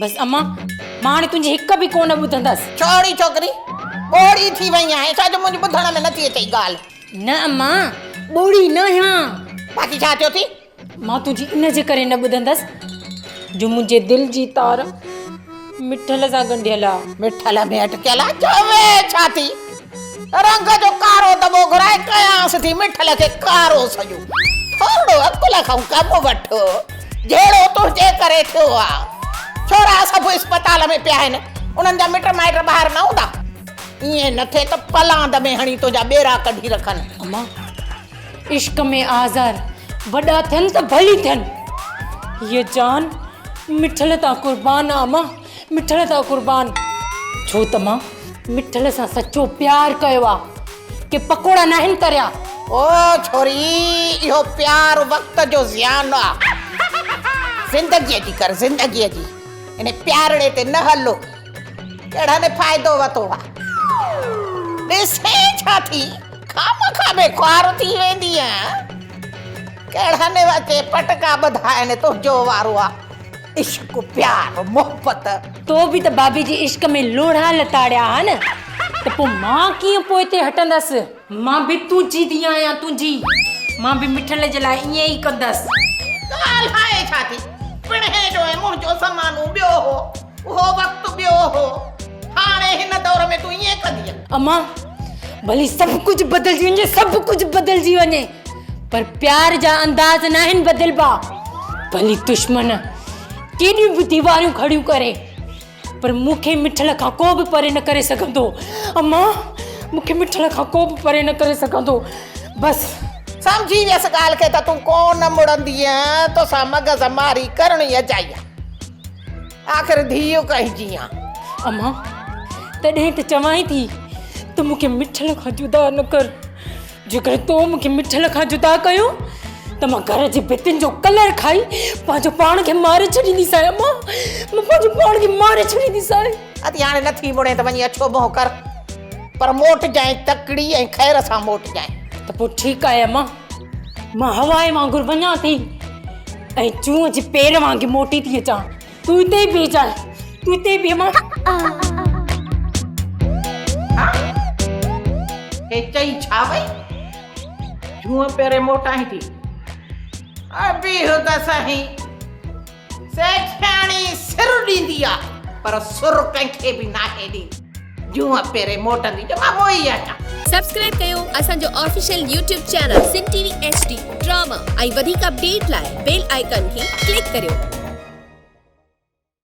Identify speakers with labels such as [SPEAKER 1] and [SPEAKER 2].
[SPEAKER 1] بس امان، مان هاڻي تنهنجي هڪ به ڪونه ٻڌندس.
[SPEAKER 2] ڇوڙي ڇوڪري، ٻوڙي ٿي وئي آهين ڇا جو منهنجي ٻڌڻ ۾ نٿي اچئي ڳالهه؟
[SPEAKER 1] نه امان، ٻوڙي نه آهيان.
[SPEAKER 2] باقي ڇا ٿيو ٿي؟
[SPEAKER 1] مان تنهنجي ان جي ڪري نه ٻڌندس جو منهنجي دل جي تار مٺل سان ڳنڍيل آ.
[SPEAKER 2] مٺل ۾ اٽڪيل آ؟ چوي ڇا ٿي؟ رنگ جو ڪارو دٻو گهرائي ڪيانس ٿي مٺل کي ڪارو سڄو. ٿورڙو عقل کان ڪم وٺ. جهيڙو تنهنجي ڪري ٿيو آ. ڇورا سڀ اسپتال ۾ پيا آهن، انهن جا مٽ مائٽ ٻاهر نه هوندا؟ ائين نه ٿئي ته پلاند ۾ هڻي تنهنجا ٻيرا ڪڍي رکن.
[SPEAKER 1] امان، عشق ۾ آزار وڏا ٿين ته ڀلي ٿين. هيء جان مٺل تان قربان آ امان، مٺل تان قربان. ڇو ته مان مٺل سان سچو پيار ڪيو آ. ڪي پڪوڙا ناهن تريا.
[SPEAKER 2] او ڇوري اهو پيار وقت جو زيان آ. زندگيء جي ڪر زندگيء جي. ان پيارڙي تي نه هل. ڪهڙن فائدو وتو آ. ڏسين ڇا ٿي خامخا ۾ خوار ٿي ويندينء. ڪهڙن اچي پٽڪا ٻڌا آهن تنهنجو وارو آ. عشق پيار محبت.
[SPEAKER 1] تو به ته بابي جي عشق ۾ لوڙها لتاڙيا ها نه ته پوء مان ڪيئن پوئتي هٽندس. مان به تنهنجي ڌيء آهيان تنهنجي. مان به مٺل جي لاء ائين ئي ڪندس.
[SPEAKER 2] ڳالهائي ڇا ٿي؟ پڻهين جو ۽ منهنجو زمانو ٻيو هو. اهو وقت ٻيو هو. هاڻي هن دور ۾ تون ائين ڪندينء؟
[SPEAKER 1] امان ڀلي سڀ ڪجهه بدلجي وڃي سڀ ڪجهه بدلجي وڃي. پر پيار جا انداز ناهن بدلبا. ڀلي دشمن ڪيڏيون به ديواريون کڙيون ڪري پر مون کي مٺل کان ڪو به پري نه ڪري سگهندو. امان مون کي مٺل کان ڪو به پري نه ڪري سگهندو. بس.
[SPEAKER 2] سمجهي ويس ڳالهه کي ته تون ڪو نه مڙندينء، توسان مغز ماري ڪرڻ ئي اجائي آ. آخر ڌيء ڪنهن جي آن؟
[SPEAKER 1] امان تڏهن ته چوانء ٿي ته مون کي مٺل کان جدا نه ڪر. جيڪڏهن تو مون کي مٺل کان جدا ڪيو ته مان گهر جي ڀتين جو ڪلر کائي پنهنجو پاڻ کي ماري ڇڏينديسانء امان مان پنهنجو پاڻ کي ماري ڇڏينديسانء.
[SPEAKER 2] ادي هاڻي نه ٿي مڙين ته وڃي اڇو منهن ڪر پر موٽجانء تڪڙي ۽ خير سان موٽجانء.
[SPEAKER 1] ته پوء ٺيڪ آهي امان مان هوائي وانگر وڃان ٿي ۽ جونء جي پير وانگي موٽي ٿي اچان. تون اتي ئي بيهجانء تون اتي ئي بيهه مان.
[SPEAKER 2] ها هي چئي ڇا وئي؟ جونء پيري موٽائين ٿي. بيهه ته سهي. سيٺياڻي سر ڏيندي آ پر سر ڪنهن کي به ناهي ڏيندي. جونء پيري موٽندي جو مان موئي آهيان.
[SPEAKER 3] سبسڪرائب ڪيو اسان جو official YouTube channel Sindh T V H D drama ۽ وڌيڪ اپڊيٽ لاء بيل آئيڪان کي ڪلڪ ڪريو.